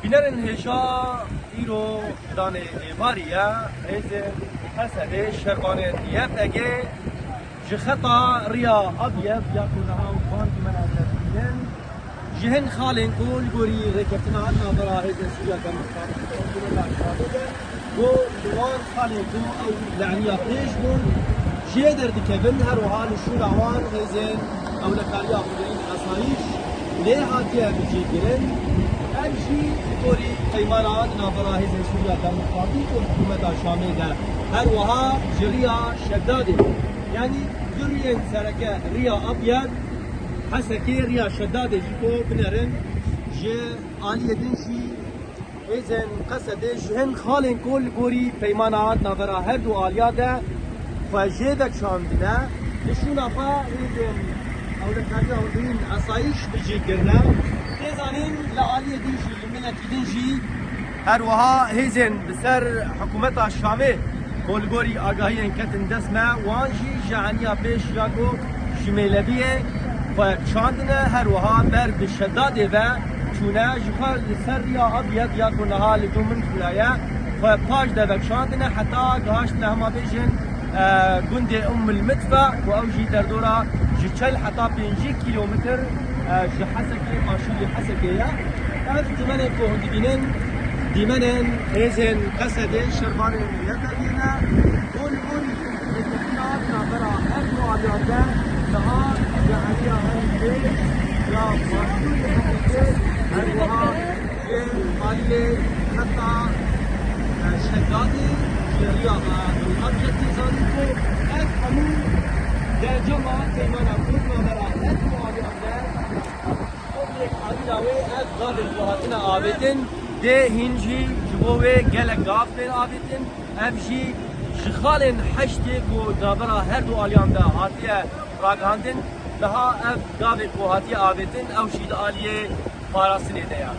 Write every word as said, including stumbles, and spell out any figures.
Bînerên hêja, îro danê êvarî ye, hêzên Qesedê şervanên Y P G ji xeta Riya Abyed ya ku niha wan dîmena derdikevin, ji hin xalên ku li gorî rêkeftina navbera hêzên Sûriya Demokratîk û hikûmeta Şamê de, ku li wan xalên ku ew laniya pêş bûn, jê derdikevin, her wiha li şûna wan hêzên ewlekariya xwediyên asayîş lê hatiye bicîkirin. Ev jî li gorî peymana di navbera hêzên Sûriya Demokratîk û hikûmeta Şamê de, her wiha ji Riya Şedadê, yanî du riyên sereke, Riya Abyed, Hesekê, Riya Şedadê jî ku binerin, ji aliyê din jî hêzên Qesedê ji hin xalên ku li gorî peymana navbera her du aliya de xwe jê vekişandine, li şûna xwe hêzên ewlekariya hûrmiyên asayîş bicî kirine. Tê zanîn li aliyê din jî, li milekî din jî her wiha hêzên bi ser hikûmeta Şamê ku li gorî agahiyên ketin dest me, wan jî ji aniya pêş ya ku ji Mêlebiyê xwe kişandine, her wiha ber bi Şedadê ve çûne, ji xwe li ser Riya Abyed ya ku niha li dû min xuya ye, xwe paş de vekişandine heta gihiştine, hema bêjin, e, gundê Umm el Mitfa, ku ew jî derdora ji çel heta pêncî kîlometr, e, ji Hesekê, başûrê Hesekê ye. Ev dîmenên ku hûn dibînin, dîmenên hêzên Qesedê, şervanên Y P G ne. Hûn, hûn Rêkeftina navbera her du aliyan de niha ji heriya herî pêş ya başûrê Hesekê, her wiha ji aliyê xeta, e, Şedadê, ji riya, e, Abyedê zanîn ku ev hemû dencama peymana ku navbera her du aliyan de, ev yekharîna wê, ev gavên ku hatine avêtin, dê hîn jî ji bo wê gelek gav tên avêtin. Ev jî ji xalên heştê ku navbera her du aliyan de hatiye ragihandin, niha ev gavê ku hatiye avêtin, ew jî di aliyê parastinê de ye.